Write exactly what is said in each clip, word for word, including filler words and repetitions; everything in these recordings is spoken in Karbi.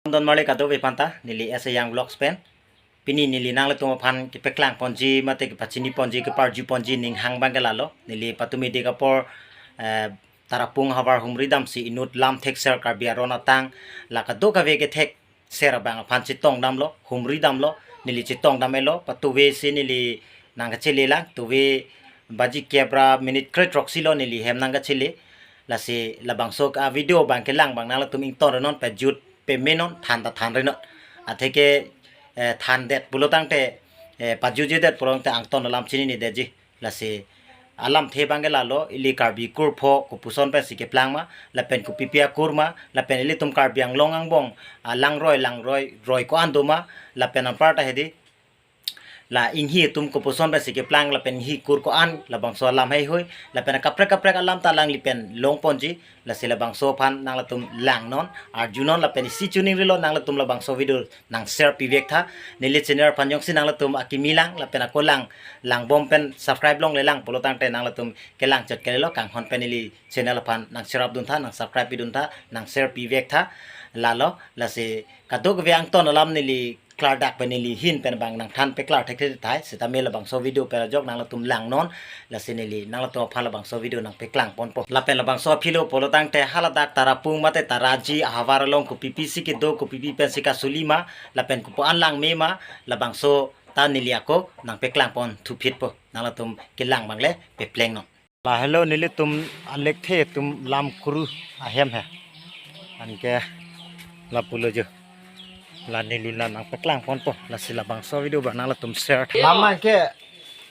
Don marli kadokave aphanta, neli S A Young Vlogs pen. Pini neli nanglitum aphan kepeklang ponji, mate kepachini ponji, keparju ponji, ninghang abang ke lalo. Neli patumi dik apor, eh, Tarapung havar humri damsi inut lam thekser Karbi aron atang, la kadokave kethekser abang aphan chetong damlo, humri damlo, neli chetong dam-etlo, patuvesi neli nangkachele lang, tuve baji kep ra minute kre-throksi lo neli hem nangkachele. Lasi labangso a-video abang kelang abang nanglitum ingtonre non, pajut peme non, than ta thanre non. Atheke, eh, thandet pulo tangte, eh, pajutjedet pulo tangte angton alam chininedetji. Lasi alamthe abang ke lalo, ili Karbi kur pho kopuson pensi keplang ma, lapen kopipi akur ma, lapen ilitum Karbi Anglong angbong alangroi langroi roi ko-an do ma, lapen anparta hedi, la inghi atum kopuson pensi keplang, lapen inghi kur ko-an, labangso alam heihui, lapen kaprek kaprek alam ta alangli pen long ponji. Lasi labangso aphan nanglitum lang non, arju non, lapen isi chuning rilo nanglitum labangso video nang share pivek tha. Neli channel aphan jongsi nanglitum akimi lang, lapen ako lang, lang bom pen subscribe longle lang pulo tangte nanglitum kelang chot kalilo, kanghon pen neli channel aphan nang share up dun tha, nang subscribe pidun tha, nang share pivek tha. Lalo, lasi kadokave angton alam neli klardak pen neli ahin pen abang nangthan peklar thekthek tahai, sitame labangso video pen ajok nanglitum lang non, lasi neli nanglitum aphan labangso video nangpeklang ponpo. Lapen labangso aphi lo pulo tangte haladak Tarapung mate Taraji ahavar along kopipisi kedo, kopipi pensi kasuli ma, lapen kopo-an lang me ma, labangso ta neli ako nangpeklang pon thuphitpo. Nanglitum kelang abang le pepleng non. Lahelo nelitum alekthe atum lam kuru ahem he. Anke lapulo jo. La neli la nangpeklang ponpo. Lasi labangso video abang nanglitum share tha. Lam anke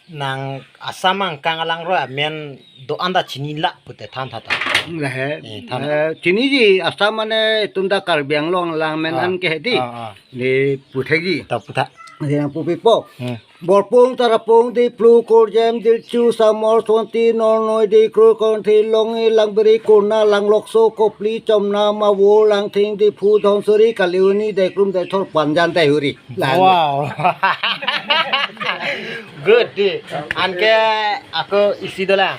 nang Assam angkang alangroi amen do-an ta chinila pute than tha ta. Lahe. Eh, than. Eh, chiniji Assam mane itum ta Karbi Anglong alang men Ah, anke hedi. Ah, ah. Di puthekji. Ta putha. Di nangpupipo. Hmm. Borpung, Tarapung, Diplu, Korjem, Dilchu, Samor, Sonti, Nornoi, Dikru, Kongthi, Longi, Langbiri, Kurna, Langlokso, Kopli, Chomna, Mavo, Langthing, Diphu, Dhonsiri, Kaliuni, Dekrum, Dethor, Panjan, Daihuri. Lang. Wow. Good di. Anke ako isi dolang.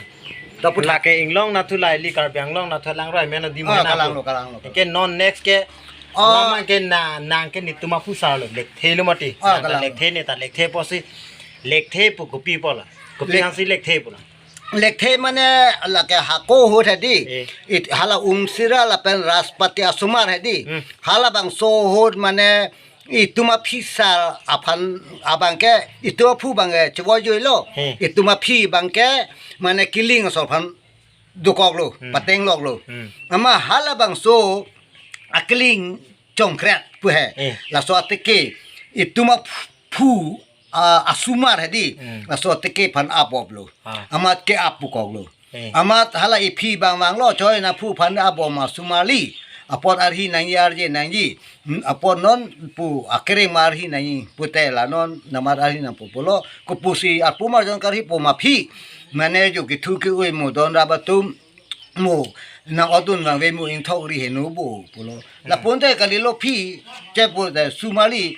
Dapat lake inglong nathu la ili Karbi Anglong nathu langroi men odi Ah, mena kalang aku. Lo, kalang lo. Anke non next ke Ah. Lama ke na nang ke netum aphu sar lo, lekthe lo mati. Ah, Na ta kalang. Lekthe ne ta lekthe pusi. Lekthe pu kopi pu la. Kopi Lek- hangsi lekthe pu la. Lekthe mane lake hako ahut hedi. Eh. It hala Umsira lapen Raspati asomar hedi. Hmm. Halabangso ahut mane itum aphi sar aphan abang ke itum aphu abang ke chevoi juilo. Hmm. Itum aphi abang ke mane kiling asor aphan dokoklo, Hmm. patengloklo. Hmm. Amat halabangso akiling chongkret pu he. Eh. Laso ateke itum aphu, ah, asomar hedi. Hmm. Laso ateke aphan apoplo. Ah. Amat ke-ap pukoklo. Eh. Amat hala iphi abang vanglo choi nangphu aphan abom asomar li. Apot arhi nangji arje nangji. Hmm, apot non pu akereng ma arhi nangji pute la non namar arhi nangpo pulo. Kopusi arpu marjon karhipo ma aphi. Mane jo kethu ke-oi mo don rap atum mo nang odun vangve mo ingthok ri heno bo pulo. Hmm. Lapu ante kalilo aphi che pute asomar li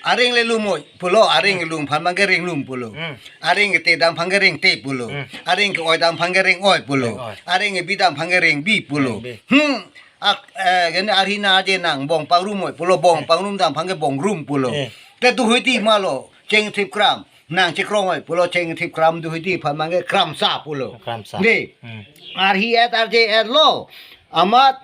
areng le lumoi pulo, areng Hmm. lum aphan abang ke reng lum pulo. Hmm. Areng kete dam aphan ke reng te pulo. Hmm. Areng ke-oi dam aphan ke reng oi pulo. Reng oi. Areng kebi dam aphan ke reng bi pulo. Reng bi. Hmm. Ak, eh, gene arhi nang arje nang bong pangrum oi pulo, bong Eh. pangrum dam aphan ke bong rum pulo. Eh. Te tu hoi ti malo, cheng thip kram, nang chekrong oi pulo, cheng thip kram tu hoi ti aphan abang ke kramsa pulo. Kramsa. Di. Hmm. Arhi et arje et lo. Amat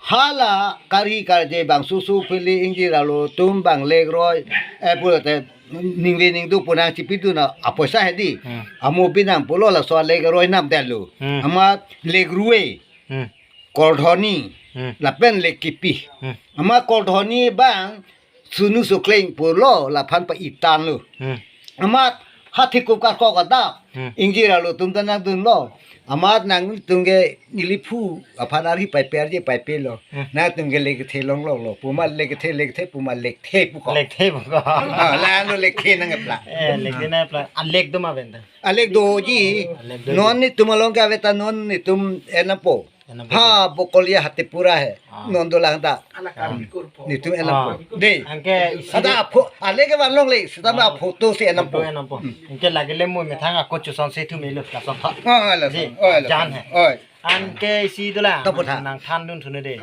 hala karhi karje bang susu pili ingjir alo atum abang lekroi, eh, pulote ningve ningdu pu nang chipidun apoisa hedi. Hmm. Amo binam pulo laso lekroi namdetlo. Hmm. Amat lekrue. Hmm. Kordhoni, Hmm. lapen lekkipi. Hmm. Amat kordhoni abang sunu sukleng pulo laphan pa-itan lo. Hmm. Amat hathi kup karkok adap. Hmm. Ingjir alo atum ta nangdunlo. Amat nangtum ke neli phu aphan arhi paipe arje paipe lo. Hmm. Nangtum ke lekthe longloklo. Pu ma lekthe lekthe pu ma lekthe pukok. Lekthe pukok. Ah, la ano lekthe nang epla. Eh, lekthe nang epla. Alek do ma benta. Alek doji. Alek doji. Non netum along ke ave ta non netum enampo. Enampo. Ha, Bokolia Hatipura he. Ah. Non dolang ta. Ala Karbi kurpo. Netum enampo. Ah. De. Anke isi Ada de- apho, alek ke van longle, sitame Ah. aphoto si enampo. Enampo, enampo. Hmm. Anke lagile mo methang ako chuson se thu melo, lason tha. Ah, ah, lason. Ji, Oh, lason. Jan he. Oi. Anke isi dolang. Tapo tha. Nang thandun thune de.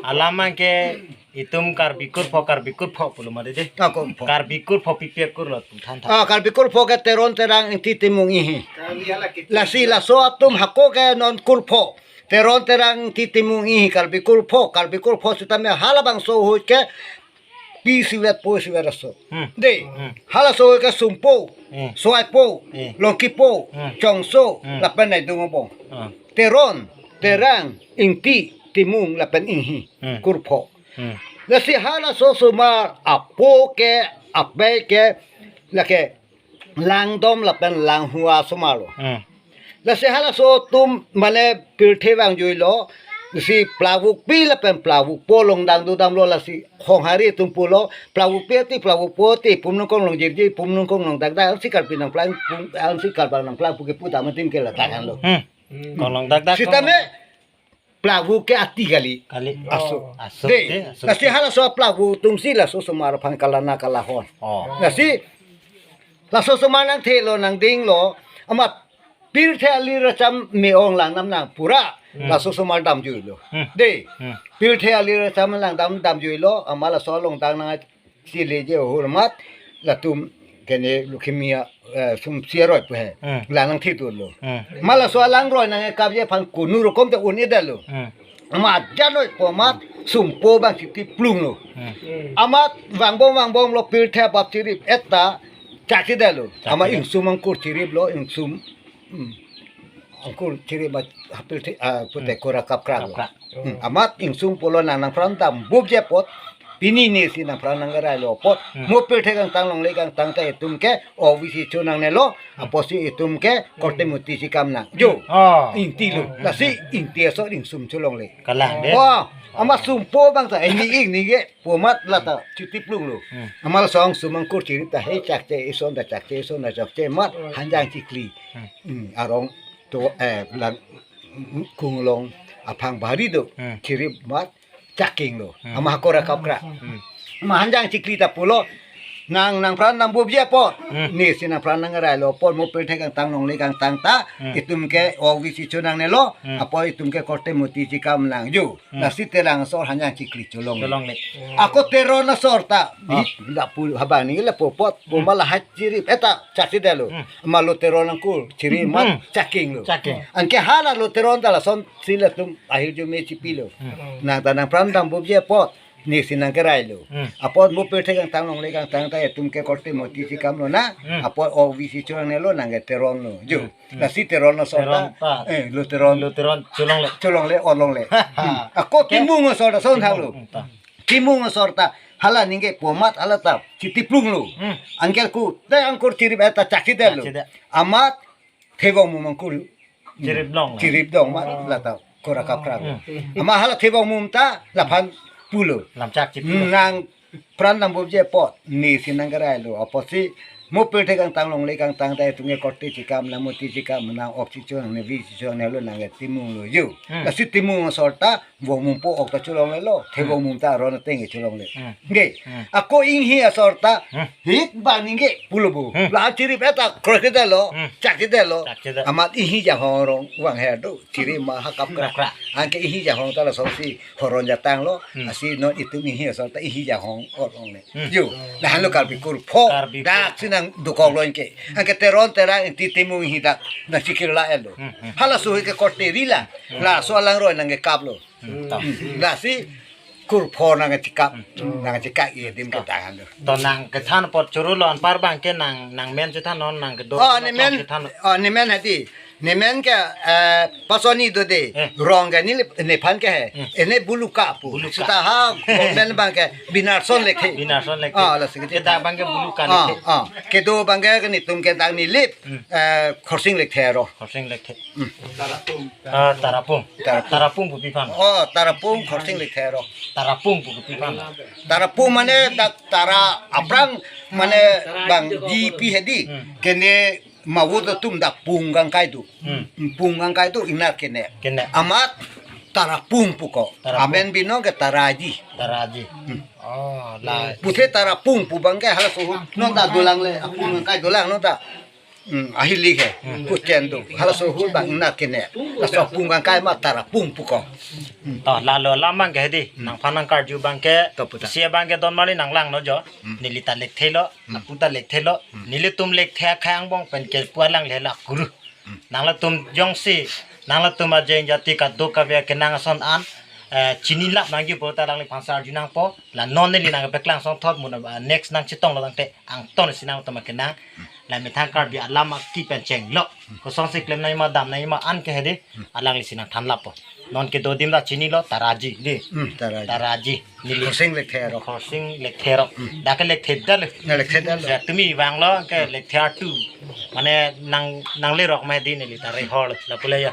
Alam anke itum Karbi kurpho, Karbi kurpho pulo mati de. Ako pho. Karbi kurpho pipi akur lo tum than tha. Ah, Karbi kurpho ke Teron Terang Ingti Timung Inghi. Lasi laso atum hako ke non kurpho. Teron Terang Ingti Timung Inghi Karbi kurpho, Karbi kurpho sitame halabangso ahut ke pi isivet po isivet aso. Hmm. De, Hmm. halaso ahut ke Sumpo, Hmm. Soipo, Hmm. Longkipo, Hmm. Chongso, Hmm. lapen Naidung Abong. Hmm. Teron, Terang, Ingti, Timung, lapen Inghi, Hmm. kurpho. Hmm. Lasi halaso osomar apo ke, apei ke, lake langdom lapen langhua osomar lo. Hmm. Lasi halaso atum mane pirthe vangjuilo, lasi plak vukpi lapen plak vukpo along dang dodamlo, lasi khonghari atum pulo, plak vukpi ati, plak vukpo ati, pum nungkong along jirji, pum nungkong along dakdak, ansi Karbi nangplang, pum, ansi Karbak nangplang pu kepu dam adim ke ladak anlo. Hmm. Kong along dakdak, kong Sitame along plak vuk ke ati kali. Kali. Aso. Aso De, de, aso lasi de. Halaso plak vuk atumsi laso osomar aphan kalana kalahon. Oh. Lasi laso osomar nangthelo nangdinglo, amat pirthe alir acham me-ong lang nam nang pura, Hmm. laso osomar damjuilo. Hmm. De, Hmm. pirthe alir acham lang dam damjuilo, amat laso along dang nang chile je ahormu latum kene leukemia, eh, sum siaroi pu he. Hmm. La nangthidunlo. Hmm. Amat laso alangroi nangkapji aphan kunu rokom te un-edetlo. Hmm. Amat janoi po amat Sumpo abang chitiplunglo. Hmm. Amat vangbom vangbomlo pirthe abap chirip-et ta chakchedetlo. Amat Chakchedet. Ingsum angkur chiriplo, ingsum Hmm. Angkur chirip amat pirthe, ah, pute Hmm. kora kapkrak lo. Kapkrak. Hmm. Amat Ingsum pulo nang nangpran dambupji apot, pini nesi nangpran nangkerailo apot. Hmm. Mo pirthe kangtang longle kangtang ta itum ke O B C chonangnelo, Hmm. apotsi itum ke korte Hmm. moti chekam nang. Jo. Oh. Ingtilo. Hmm. Lasi Ingti aso Ingsum cholongle. Kalang de. Oh, amat Sumpo abang ta, ini ing ni ke. Pu amat lata chitiplunglo. Hmm. Amat laso Ingsum angkur chirip ta he chakche ison ta chakche ison ta chakche amat Hmm. hanjang chikli. Hmm. Hmm, arong to, eh, lang kung along aphang bari do. Hmm. Chirip amat chakinglo. Hmm. Amat kora kapkrak. Hmm. Amat hanjang chikli ta pulo. Nang nangpran dambupji apot. Hmm. Nesi nangpran nangkerailo apot mo pirthe kangtang longle kangtang ta. Hmm. Itum ke O B C chonangnelo. Hmm. Apot itum ke korte moti chekam nang jo. Hmm. Lasi Terang asor hanjang chikli cholong. Cholongle. Ako Teron asor ta. Ah. Di, ndak pu habang ni le pu apot, pu Hmm. amat lahai chirip-et ta chakchedetlo. Hmm. Amat lo Teron angkur chirip amat Hmm. chakinglo. Chaking. Anke hala lo Teron ta lasonsi latum ahirjume chipilo. Hmm. Nang ta nangpran dambupji apot, nesi nangkerailo. Hmm. Apot mo pirthe kangtang longle kangtang ta itum ke korte moti chekamlo na. Hmm. Apot O B C chonangnelo nang ke Teron lo. Jo. Hmm. Hmm. Lasi Teron asor Teron ta. ta. Eh, lo Teron. Lo Teron cholongle. Cholongle, olongle. Hmm. Ako Oke. Timung asor ta son Timung, halo. Hmm, ta. Timung asor ta hala ningke pu amat hala ta chitiplunglo. Hmm. Anke ku te angkur chirip-et ta chakchedetlo. Chakchedet. Amat Thevong Mum angkur. Chirip long. Chirip dong amat lata kora kapkrak. Hmm. Amat hala Thevong Mum ta laphan pulo. Lamchak chipilo. Hmm, nang pran dambupji apot, nesi nangkerailo. Apotsi, mo pirthe kangtang longle kangtang ta itum ke korte chekam, nang moti chekam, nang ok chichonangne, vi chichonangnelo nang ke Timung lo jo. Hmm. Lasi Timung asor ta, Vong Mum pu ok ta cholonglelo, Thevong Hmm. Mum ta aron ateng cholongle. Hmm. Nge, Hmm. ako Inghi asor ta, Hmm. hit bang ningke pulo bo. Hmm. La chirip-et ta krakchedetlo, Hmm. chakchedetlo. Chakchedet. Amat Inghi Janghong arong vang he do, chirip amat ha kapkrak. Kapkrak. Anke Inghi Janghong ta lasonsi horon jatanglo, Hmm. lasi non itum Inghi asor ta Inghi Janghong olongle. Hmm. Jo, lahenlo Karbi kurpho, Karbi daksi nangdukoklo anke. Anke Teron Terang Ingti Timung Inghi dak nangchikirla-etlo. Hmm, hmm. Halaso ahut ke korte rila, Hmm. laso alangroi nangkekaplo. Hmm, to. Hmm. Lasi kurpho nangchekap, Hmm. nangchekap-i adim To. kedangan lo. To nang kethan apot chorolo anpar abang ke nang, nang men chethan non nang kedo Oh, chethan ne men, kethan. oh, ne men hadi. Ne men ke, eh, pasoni do de. Eh. Rong ke neli, nephan ke he. Hmm. Ene Buluka pu. Buluka. Seta ha, men abang ke Binarson Lekthe. Binarson Lekthe. Ah, lasi ke Kedo abang ke Buluka Ah, Lekthe. ah. Kedo abang ke netum ke dang nelip, Hmm. eh, Khorsing Lekthe aro. Khorsing Lekthe. Hmm. Ah, Tarapung. Tarapung. Tarapung pu pi aphan. Oh, Tarapung Khorsing Lekthe aro. Tarapung pu pi aphan. Tarapung mane dak tara aphrang mane bang G P hadi. Hmm. Kene mawut atum dak pung kangkai do. Hmm. Pung kangkai do ingnar kene. Kene. Amat Tarapung puko. Tarapung. Amen binong ke Taraji. Taraji. Hmm. Oh, la. Puthe Tarapung pu abang ke halaso ahut. Non ta dolang le, apung kangkai dolang non ta. Hmm, ahili ke. Hmm. Kuchen do. Halaso hul bang na kene. Laso pung bang kai ma tara pung pukong. To lalo alam bang ke hedi. Hmm. Nangphan nangkarju bang ke. To puta. Isi bang ke don mali nanglang no jo. Hmm. Neli ta lekthe lo. Hmm. Apu ta lekthe lo. Hmm. Nelitum lekthe akhai angbong pen ke pu alangli la kuru. Hmm. Nanglitum jongsi, nanglitum ajen jati kadokave kenang ason an, eh, chini lap nangji pu ta alangliphan sa arju nangpo, la non neli nangpeklang songthot mun, ah, next nangchetong lo tangte, angton si nangtum akenang, la methang Karbi alam aki pen chenglo, kosonsi klem nangji ma dam nangji ma an ke hedi, alangli si nangthan lappo. Non kedo adim ta chini lo, Taraji, di. Hmm, Taraji. Taraji. Neli Khorsing lekthe arok. Khorsing lekthe arok. Hmm. Dak ke lekthe dal. Na lekthe dal. Ya, tumi vanglo ke lekthe artu. Mane nang, nanglerok ma di neli ta rehor lapu le ya.